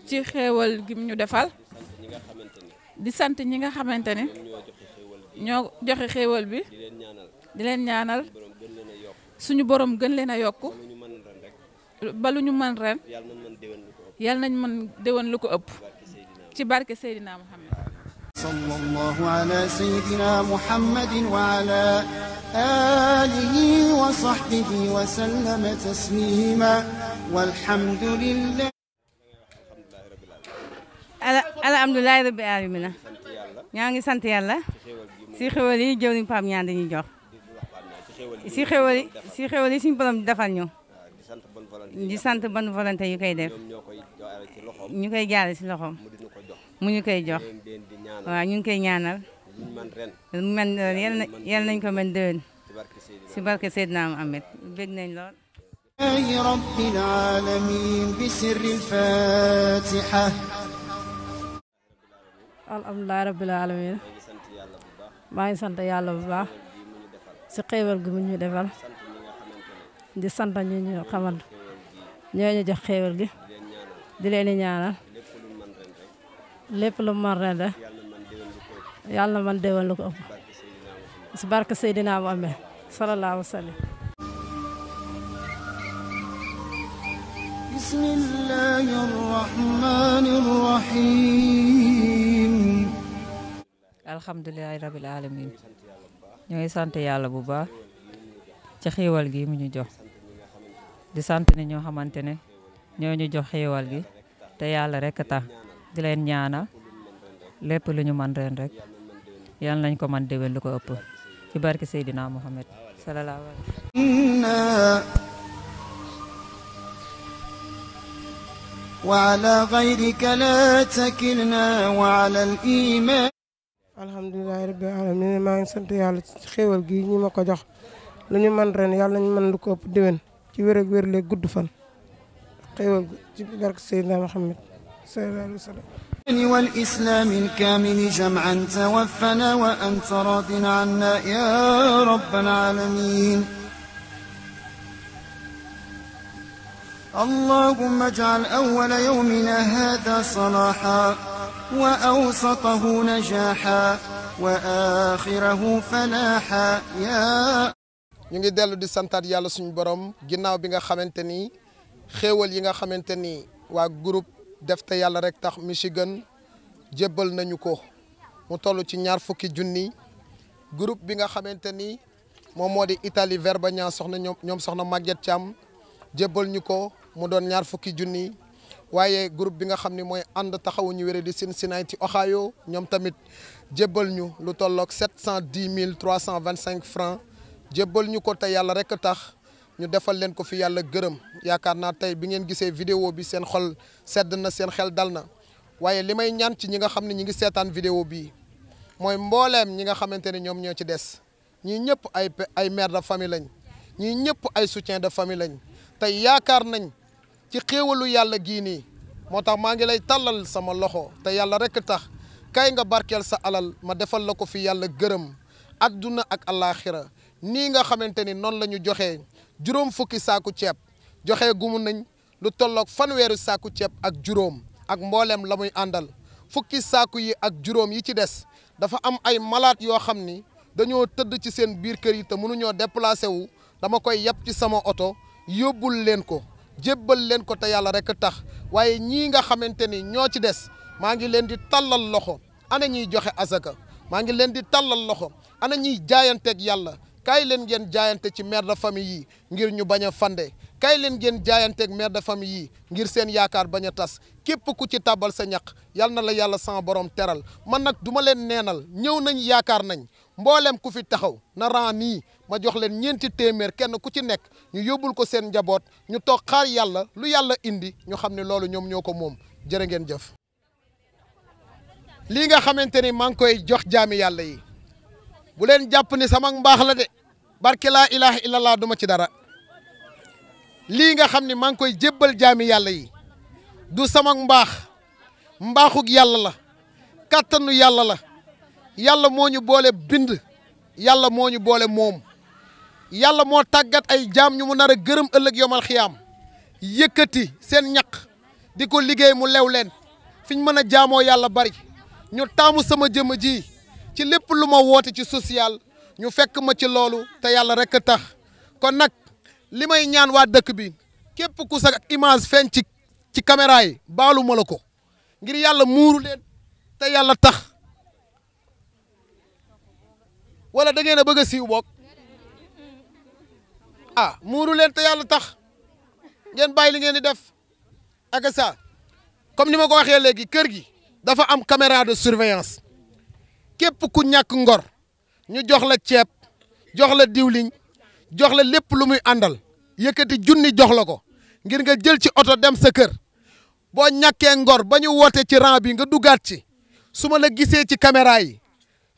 ci xéewal gi ñu defal di sant ñi nga xamante ne ñoo joxe xéewal bi di leen ñaanal suñu borom gën leen a yokku ba lu ñu mën ren yàlla nañ mën déwén lu ko ëpp ci barke Seydina Muhammad sallallahu ala sayyidina Muhammadin wa ala alihi wa sahbihi wa sallama taslima walhamdulillah alhamdulilah rabbil alamin ñaa ngi sant yàlla si xéwal yi jëw niñ Pape Niang dañuy jox si xéwal yi suñu borom defal ñu di sant bonne volonté yu koy def ñu koy jaare si loxoom mu ñu koy jox waaw ñu ngi koy ñaanal man yal nañ ko mën déwén si barke Seydina Muhammad bég nañ lool. رب العالمين بسر الفاتحة. alhamdulilah rabbil alamin maa ngi sant yàlla bu baax si xéewal gi mu ñu defal di sant ñu ñu xamal ñoo ñu jox xéewal gi di leen ñaanal lépp lu man ren rek yàlla na man déwén lu ko ëpp si barke Seydina Muhammad sallallahu alayhi wa sallam. بسم الله الرحمن الرحيم. alhamdulilah rabil alamin ñoo ngi sant yàlla bu baax ci xéewal gi mu ñu jox di sant ne ñoo xamante ne ñoo ñu jox xéewal gi te yàlla rek tax di leen ñaanal lépp lu ñu man ren rek yàlla nañ ko man déwén lu ko ëpp ci barke Seydina Muhammad sallallahu alayhi wa sallam. وعلى غيرك لا تكلنا وعلى الإيمان. alhamdulilah rabbil alamin maa ngi sant yàlla ci xéewal gi ñi ma ko jox lu ñu man ren yàlla nañu mën lu ko ëpp déwén ci wér ak wér lee gudd fan xéewal ci barke Seydina Muhammad sallallahu alayhi wa sallam. والإسلام الكامل جمعا توفنا وأنت راض عنا يا رب العالمين. اللهم اجعل أول يومنا هذا صلاحا وأوسطه نجاحا وآخره فلاحا يا. ñu ngi dellu di santaat yàlla suñu borom ginnaaw bi nga xamante ni xéewal yi nga xamante ni waa groupe def te yàlla rek tax Michigan jébbal nañu ko mu toll ci 20 junni groupe bi nga xamante ni moom moo di Italie Verbania soxna ñoom soxna Maguette Thiam jébbal ñu ko mu doon 20 junni waaye groupe bi nga xam ne mooy ànd taxawu ñu wéré di Cincinnati Ohio ñoom tamit jébbal ñu lu tolloog 710 325 francs jébbal ñu ko te yàlla rek tax ñu defal leen ko fi yàlla gërëm yaakaar naa tey bi ngeen gisee vidéo bi seen xol sedd na seen xel dal na waaye li may ñaan ci ñi nga xam ne ñi ngi seetaan vidéo bi mooy mbooleem ñi nga xamante ne ñoom ñoo ci des ñii ñëpp ay mère de famille lañ ñii ñëpp ay soutien de famille lañ tey yaakaar nañ ci xéewalu yàlla gii nii moo tax maa ngi lay tàllal sama loxo te yàlla rek tax kay nga barkeel sa alal ma defal la ko fi yàlla gërëm adduna ak alaaxira nii nga xamante ni noonu la ñu joxee 50 saaku ceeb joxe gumu nañ lu tolloog 1 saaku ceeb ak juróom ak mbooleem la muy àndal 10 saaku yi ak juróom yi ci des dafa am ay malade yoo xam ni dañoo tëdd ci seen biir kër yi te mënuñoo déplacé wu dama koy yàpp ci sama oto yóbbul leen ko jébbal leen ko te yàlla rek tax waaye ñii nga xamante ni ñoo ci des maa ngi leen di tallal loxo ana ñiy joxe asaka maa ngi leen di tallal loxo ana ñiy jaayanteeg yàlla kaay leen ngeen jaayante ci mère de famille yi ngir ñu bañ a fande kaay leen ngeen jaayanteeg mère de famille yi ngir seen yaakaar bañ a tas képp ku ci tàbbal sa ñaq yal na la yàlla sama borom teral man nag du ma leen neenal ñëw nañ yaakaar nañ mboolem ku fi taxaw na ran nii ma jox leen 4 téeméer kenn ku ci nekk ñu yóbbul ko seen njaboot ñu toog xaar yàlla lu yàlla indi ñu xam ne loolu ñoom ñoo ko moom jërë ngeen jëf. lii nga xamante ni maa ngi koy jox jaami yàlla yi bu leen jàpp ni sama mbaax la de barke laa ilaha illallah duma ci dara lii nga xam ne maa ngi koy jébbal jaami yàlla yi du sama mbaax mbaaxug yàlla la kàttanu yàlla la yàlla moo ñu boole bind yàlla moo ñu boole moom yàlla moo tàggat ay jaam ñu mu nar a gërëm ëllëg yomal xiyaam yëkkati seen ñaq di ko liggéey mu lew leen fiñ mën a jaamoo yàlla bari ñu taamu sama jëmm ji ci lépp lu ma woote ci social ñu fekk ma ci loolu te yàlla rek a tax kon nag li may ñaan waa dëkk bi képp ku sa image feeñ ci caméra yi baalu ma la ko ngir yàlla muuru leen te yàlla tax wala da ngeen a bëgg a siiw boog ah muuru leen te yàlla tax ngeen bàyyi li ngeen di def ak ça comme ni ma ko waxee léegi kër gi dafa am caméra de surveillance képp ku ñàkk ngor ñu jox la ceeb jox la diwliñ jox la lépp lu muy àndal yëkkati junni jox la ko ngir nga jël ci oto dem sa kër boo ñàkkee ngor ba ñu woote ci rang bi nga duggaat ci su ma la gisee ci caméra yi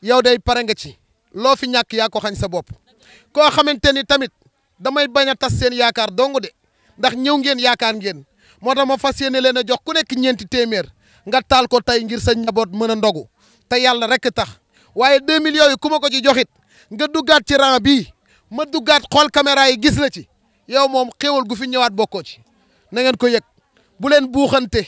yow day pare nga ci loo fi ñàkk yaa ko xañ sa bopp koo xamante ni tamit damay bañ a tas seen yaakaar dong de ndax ñëw ngeen yaakaar ngeen moo tax ma fas yéene leen a jox ku nekk ñeenti téeméer nga taal ko tey ngir sa njaboot mën a ndogu te yàlla rek tax waaye 2 millions yooyu ku ma ko ci joxit nga duggaat ci rang bii ma duggaat xool caméra yi gis la ci yow moom xéwal gu fi ñëwaat bokkoo ci na ngeen ko yëg bu leen buuxante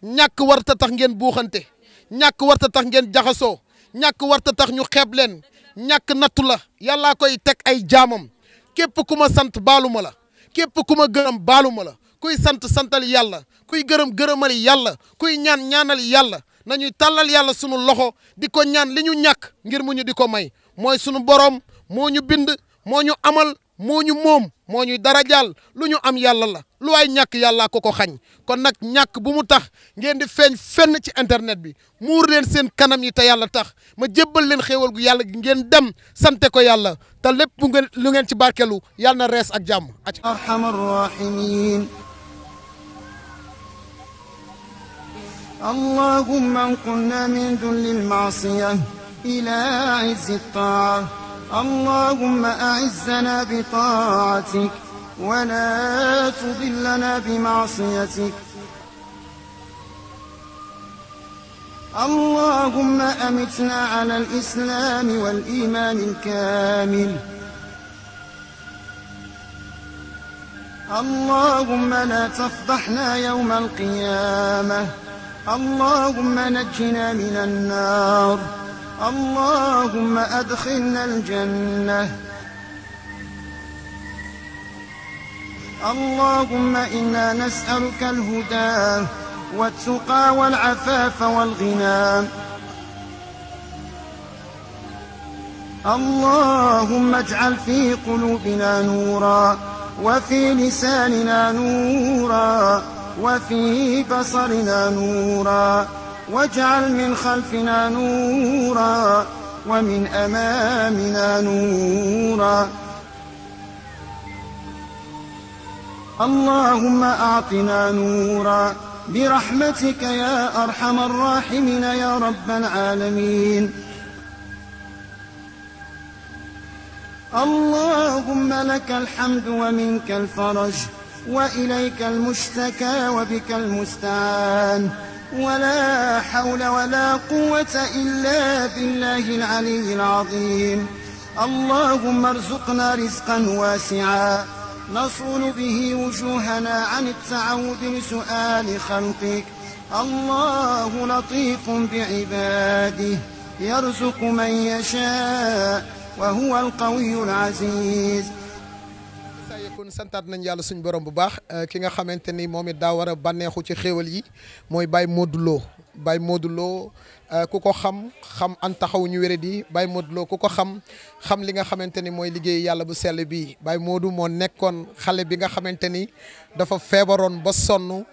ñàkk warta tax ngeen buuxante ñàkk warta tax ngeen jaxasoo ñàkk warta tax ñu xeeb leen ñàkk nattu la yàllaa koy teg ay jaamam képp ku ma sant baalu ma la képp ku ma gërëm baalu ma la kuy sant santal yàlla kuy gërëm gërëmal yàlla kuy ñaan ñaanal yàlla nañuy tàllal yàlla sunu loxo di ko ñaan li ñu ñàkk ngir mu ñu di ko may mooy sunu borom moo ñu bind moo ñu amal moo ñu moom moo ñuy darajaal lu ñu am yàlla la lu waay ñàkk yàllaa ko ko xañ kon nag ñàkk bu mu tax ngeen di feeñ fenn ci internet bi muur leen seen kanam yi te yàlla tax ma jébbal leen xéewal gu yàlla gi ngeen dem sante ko yàlla te lépp lu ngeen ci barkelu yàlla na rees ak jàmm. arhamar rahimin اللهم انقلنا من ذل المعصية إلى عز الطاعة اللهم أعزنا بطاعتك ولا تضلنا بمعصيتك اللهم أمتنا على الإسلام والإيمان الكامل اللهم لا تفضحنا يوم القيامة اللهم نجنا من النار اللهم أدخلنا الجنة اللهم إنا نسألك الهدى والتقى والعفاف والغنى اللهم اجعل في قلوبنا نورا وفي لساننا نورا وفي بصرنا نورا واجعل من خلفنا نورا ومن أمامنا نورا اللهم أعطنا نورا برحمتك يا أرحم الراحمين يا رب العالمين اللهم لك الحمد ومنك الفرج وإليك المشتكى وبك المستعان ولا حول ولا قوة إلا بالله العلي العظيم اللهم ارزقنا رزقا واسعا نصون به وجوهنا عن التعود لسؤال خلقك الله لطيف بعباده يرزق من يشاء وهو القوي العزيز kon santaat nañ yàlla suñu borom bu baax ki nga xamante ni moom it daa war a bànneexu ci xéewal yi mooy Baye Modou Lo Baye Modou Lo ku ko xam an taxaw ñu wéré di Baye Modou Lo ku ko xam li nga xamante ni mooy liggéey yàlla bu sell bii Baye Modou moo nekkoon xale bi nga xamante ni dafa feebaroon ba sonn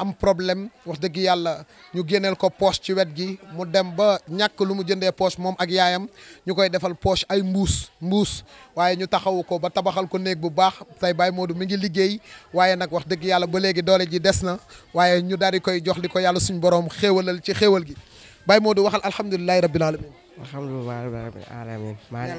am problème wax dëgg yàlla ñu génneel ko poche ci wet gi mu dem ba ñàkk lu mu jëndee poche moom ak yaayam ñu koy defal poche ay mbuus waaye ñu taxawu ko ba tabaxal ko néeg bu baax tey Baye Modou mi ngi liggéey waaye nag wax dëgg yàlla ba léegi doole ji des na waaye ñu daal di koy jox li ko yàlla suñu borom xéewalal ci xéewal gi Baye Modou waxal alhamdulilahi rabbil alamin alhamdulilah rabbil alamin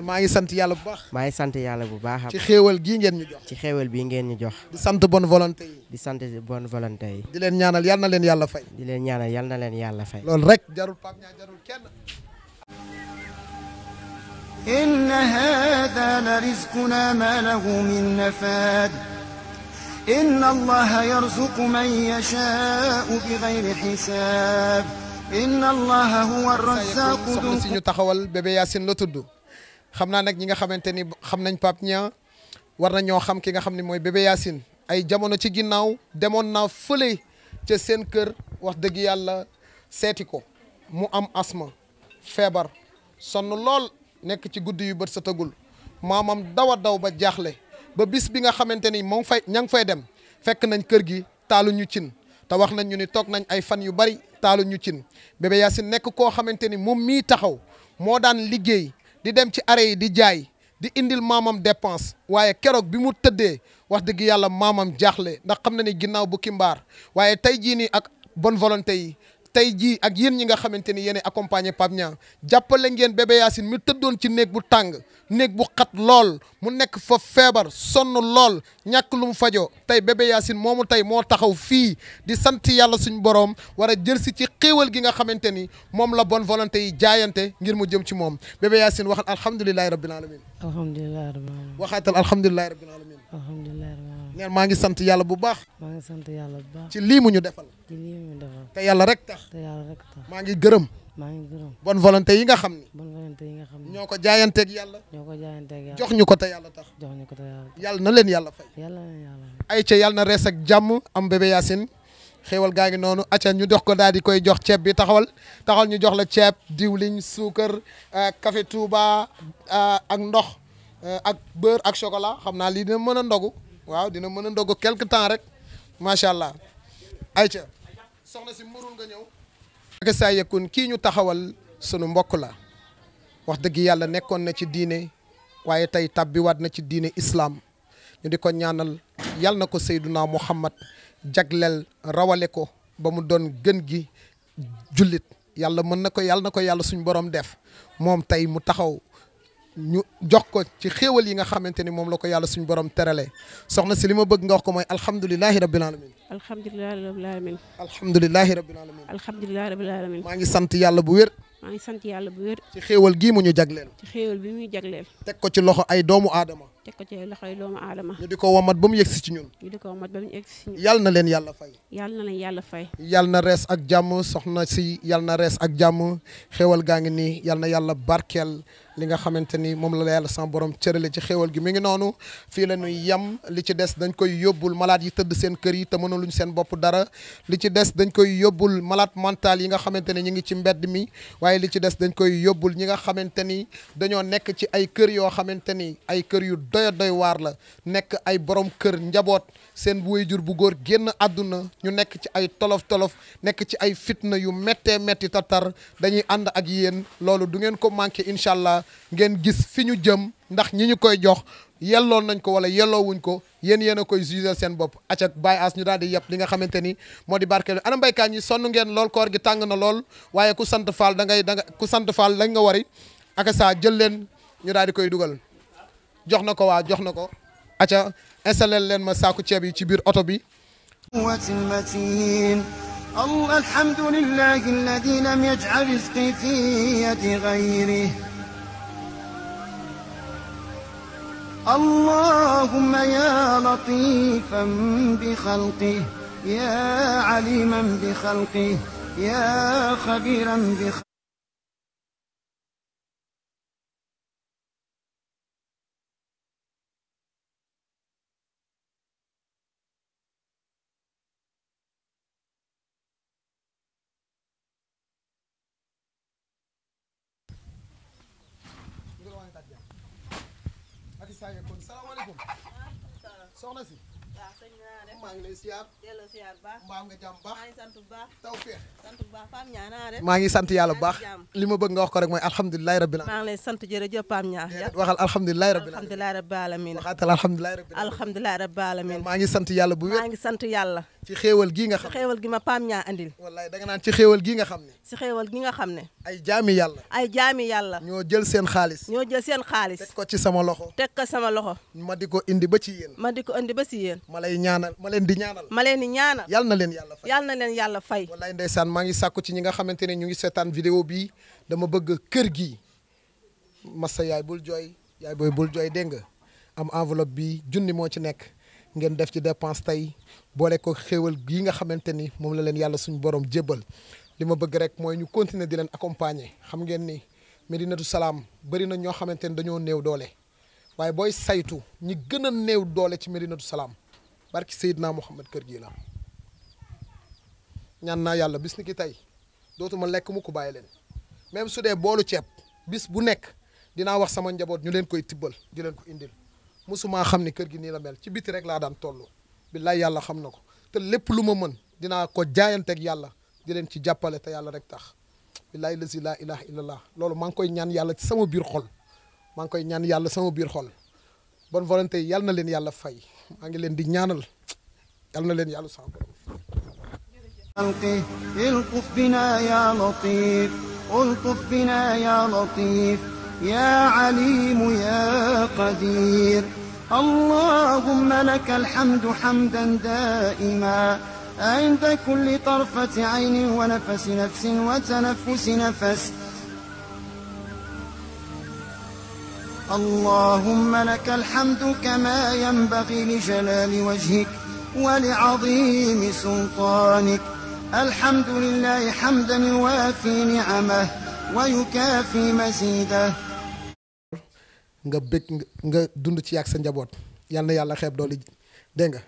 maa ngi sant yàlla bu baax maa ngi sant yàlla bu baax ci xéewal gii ngeen ñu jox ci xéewal bii ngeen ñu jox di sant bonne volonté yi di sant bonne volonté yi di leen ñaanal yal na leen yàlla fay di leen ñaanal yal na leen yàlla fay loolu rek jarul Pape Niang jarul kenn إن هذا لرزقنا ما له من نفاد إن الله يرزق من يشاء بغير حساب إن الله هو الرزاق soxna si ñu taxawal bébé Yacine la tudd xam naa nag ñi nga xamante ni xam nañ Pape Niang war na ñoo xam ki nga xam ne mooy bébé Yacine ay jamono ci ginnaaw demoon naa fële ca seen kër wax dëgg yàlla seeti ko mu am asma feebar sonn lool nekk ci guddi yu bët sa tëgul maamam daw ba jaaxle ba bis bi nga xamante ni moom ña ngi fay dem fekk nañ kër gi taalu ñu cin te wax nañ ñu ni toog nañ ay fan yu bari taalu ñu cin bébé Yacine nekk koo xamante ni moom mii taxaw moo daan liggéey di dem ci arrêt yi di jaay di indil maamam dépense waaye keroog bi mu tëddee wax dëgg yàlla maamam jaaxle ndax xam na ni ginnaaw bu kimbaar waaye tey jii nii ak bonne volonté yi tey jii ak yéen ñi nga xamante ni yéen accompagné Pape Niang jàppale ngeen bébé Yacine mi tëddoon ci néeg bu tàng néeg bu xat lool mu nekk fa feebar sonn lool ñàkk lu mu fajoo tey bébé Yacine moomu tey moo taxaw fii di sant yàlla suñu borom war a jël si ci xéewal gi nga xamante ni moom la bonne volonté yi jaayante ngir mu jëm ci moom bébé Yacine waxal alhamdulilahi rabbil alamin alhamdulilah rabbil alamin waxaatal alhamdulilahi rabbil alamin alhamdulilah rabbil alamin neen maa ngi sant yàlla bu baax maa ngi sant yàlla bu baax ci lii mu ñu defal ci lii mu ñu defal te yàlla rek tax te yàlla rek tax maa ngi gërëm maa ngi gërëm bonne volonté yi nga xam ni bonne volonté yi nga xam ne ñoo ko jaayanteeg yàlla ñoo ko jaayanteeg yàlla jox ñu ko te yàlla tax jox ñu ko te yàlla tax yàlla na leen yàlla fay yàlla na leen yàlla ay ca yàlla na rees ak jàmm am bébé Yacine xéewal gaa ngi noonu acca ñu dox ko daal di koy jox ceeb bi taxawal ñu jox la ceeb diwliñ suukar café Touba ak ndox ak beurre ak chocolat xam naa lii dina mën a ndogu waaw dina mën a ndogu quelque temps rek macha allah ayca soxna si murul nga ñëw ak saa yëkkun kii ñu taxawal sunu mbokk la wax dëgg yàlla nekkoon na ci diine waaye tey tabbiwaat na ci diine islam ñu di ko ñaanal yal na ko Seyduna Muhammad jagleel rawale ko ba mu doon gën gi jullit yàlla mën na ko yàlla suñu borom def moom tey mu taxaw ñu jox ko ci xéewal yi nga xamante ni moom la ko yàlla suñu borom terale soxna si li ma bëgg nga wax ko mooy alhamdulilahi rabbil alamin alhamdulilahi rabbil alamin alhamdulilahi rabbil alamin alhamdulilahi rabbil alamin maa ngi sant yàlla bu wér maa ngi sant yàlla bu wér ci xéewal gii mu ñu jagleel ci xéewal bi muy jagleel teg ko ci loxo ay doomu aadama teg ko ci loxoy doomu aadama ñu di ko womat ba mu yegsi ci ñun ñu di ko womat ba mu yegsi ci ñun yàlla na leen yàlla fay yàlla na leen yàlla fay yàlla na rees ak jàmm soxna si yàlla na rees ak jàmm xéewal gaa ngi nii yàlla na yàlla barkeel li nga xamante ni moom la yàlla sama borom cërale ci xéewal gi mi ngi noonu fii la ñuy yem li ci des dañ koy yóbbul malade yi tëdd seen kër yi te mënuluñ seen bopp dara li ci des dañ koy yóbbul malade mental yi nga xamante ni ñu ngi ci mbedd mi waaye li ci des dañ koy yóbbul ñi nga xamante ni dañoo nekk ci ay kër yoo xamante ni ay kër yu doy waar la nekk ay borom kër njaboot seen waajur bu góor génn àdduna ñu nekk ci ay tolof nekk ci ay fitna yu méttee métti tatar dañuy ànd ak yéen loolu du ngeen ko manqué incha allah ngeen gis fi ñu jëm ndax ñi ñu koy jox yelloon nañ ko wala yelloowuñ ko yéen a koy jugé seen bopp acca Baye As ñu daal di yëpp li nga xamante ni moo di barkeelu ana mbaykaan ñi sonn ngeen lool koor gi tàng na lool waaye ku sant Fall da nga ku sant Fall lañ nga wari ak saa jël leen ñu daal di koy dugal jox na ko jox na ko acca installé leen ma saaku ceeb yi ci biir oto bi الحمد لله الذي لم يجعل رزقي في يد غيره اللهم يا لطيفا بخلقه يا عليما بخلقه يا خبيرا بخلقه salaamaaleykum soxna si maa ngi lay siyaar mbaa nga jàmm baax taw feex maa ngi sant yàlla bu baax li ma bëgg nga wax ko rek mooy alhamdulilahi rabbil alamin maa ngi lay sant jërëjëf Pape Niang waxal alhamdulilahi rabbil alamin waxaatal alhamdulilahi rabbil alamin maa ngi sant yàlla bu wér maa ngi sant yàlla ci xéewal gii nga xam ci xéewal gi ma Pape Niang andil wallaay da nga naan ci xéewal gii nga xam ne ci xéewal gi nga xam ne ay jaami yàlla ñoo jël seen xaalis teg ko ci sama loxo ma di ko indi ba ci yéen ma lay ñaanal ma leen di ñaanal yal na leen yàlla fay wallaay ndeysaan maa ngi sàkku ci ñi nga xamante ne ñu ngi seetaan vidéo bi dama bëgg kër gi massa yaay bul jooy yaay booy bul jooy dégg nga am enveloppe bi junni moo ci nekk ngeen def ci dépense tey boole ko xéewal gii nga xamante ni moom la leen yàlla suñu borom jébbal li ma bëgg rek mooy ñu continuer di leen accompagner xam ngeen ni Medinatu Salaam bëri na ñoo xamante ni dañoo néew doole waaye booy saytu ñi gën a néew doole ci Medinatu Salaam barki Seydina Muhammad kër gii la ñaan naa yàlla bis ni ki tey dootuma lekk mu ko bàyyi leen même su dee boolu ceeb bis bu nekk dinaa wax sama njaboot ñu leen koy tibbal di leen ko indil mosumaa xam ni kër gi nii la mel ci biti rek laa daan toll billaay yàlla xam na ko te lépp lu ma mën dinaa ko jaayanteeg yàlla di leen ci jàppale te yàlla rek tax billaay lazi laa ilaha illallah loolu maa ngi koy ñaan yàlla ci sama biir xol maa ngi koy ñaan yàlla sama biir xol bonne volonté yi yàlla na leen yàlla fay maa ngi leen di ñaanal yàlla na leen yàlla sama borom خلقه الطف بنا يا لطيف الطف بنا يا لطيف يا عليم يا قدير اللهم لك الحمد حمدا دائما عند كل طرفة عين ونفس نفس وتنفس نفس اللهم لك الحمد كما ينبغي لجلال وجهك ولعظيم سلطانك الحمد لله حمدا يوافي نعمه ويكافي مزيده nga bëgg nga dund ci ak sa njaboot yal na yàlla xeeb dooli dégg nga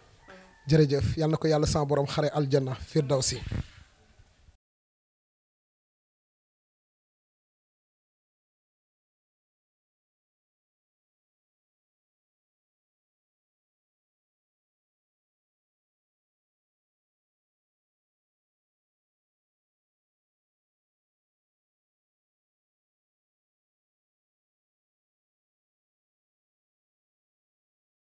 jërëjëf yal na ko yàlla sama borom xare aljanna firdawsi